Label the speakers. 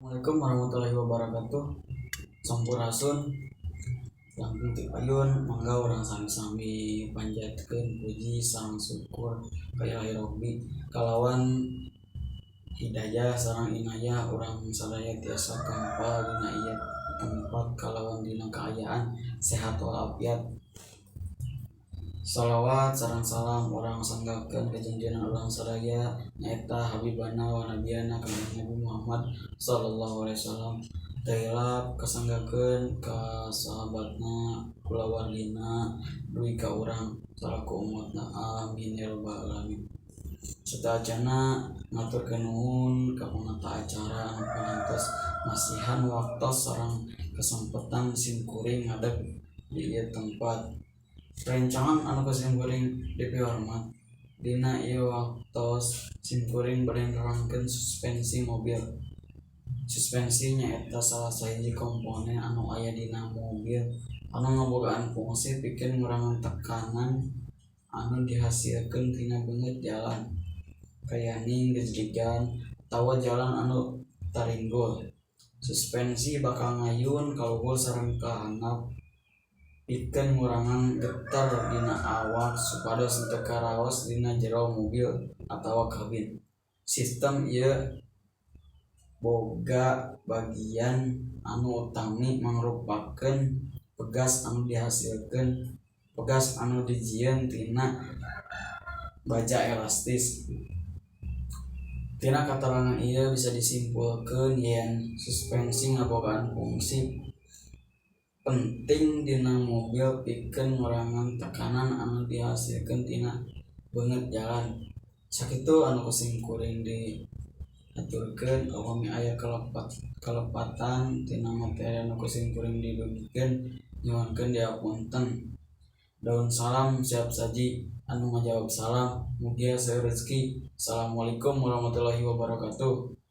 Speaker 1: Assalamualaikum warahmatullahi wabarakatuh. Sampurasun. Langkung ti payun mangga urang sami-sami panjatkeun puji sareng syukur ka Ilahi Robbi kalawan hidayah sareng inayah urang sadaya tiasa kempal dina ieu tempat kalawan dina kaayaan sehat walafiat. Salawat sareng salam urang sanggakeun ka junjungan urang sadaya, nyaeta habibana wa nabiyana Kangjeng Nabi Muhammad sallallahu alaihi wasallam. Teu hilap kasanggakeun ka sahabatna, kulawargina, dugi ka urang salaku umatna, amin ya rabbal alamin. Sateuacanna ngaturkeun nuhun ka panata acara anu parantos masihan waktos sareng kasempetan sim kuring ngadeg di ieu tempat. Rerencangan anu ku sim kuring dipihormat, dina ieu waktos sim kuring bade nerangkeun suspensi mobil. Suspensi nyaeta salah sahiji komponen anu aya dina mobil anu ngabogaan fungsi pikeun ngurangan tekanan anu dihasilkeun tina beungeut jalan kayaning gejligan atawa jalan anu taringgul. Suspensi bakal ngayun ka luhur sareng ka handap pikeun ngurangan geter dina awak supados henteu karaos dina jero mobil atawa kabin. Sistem ieu boga bagian anu utami mangrupakeun pegas anu dihasilkeun pegas anu dijieun tina baja elastis. Tina katarangan ieu bisa disimpulkeun yen suspensi ngabogaan fungsi penting dina mobil pikeun ngurangan tekanan anu dihasilkeun tina beungeut jalan. Sakitu anu ku sim kuring dihaturkeun, upami aya kalepatan tina materi anu ku sim kuring didugikeun, nyuhunkeun dihapunten. Daun salam siap saji, anu ngajawab salam, mugia seueur rezeki. Assalamualaikum warahmatullahi wabarakatuh.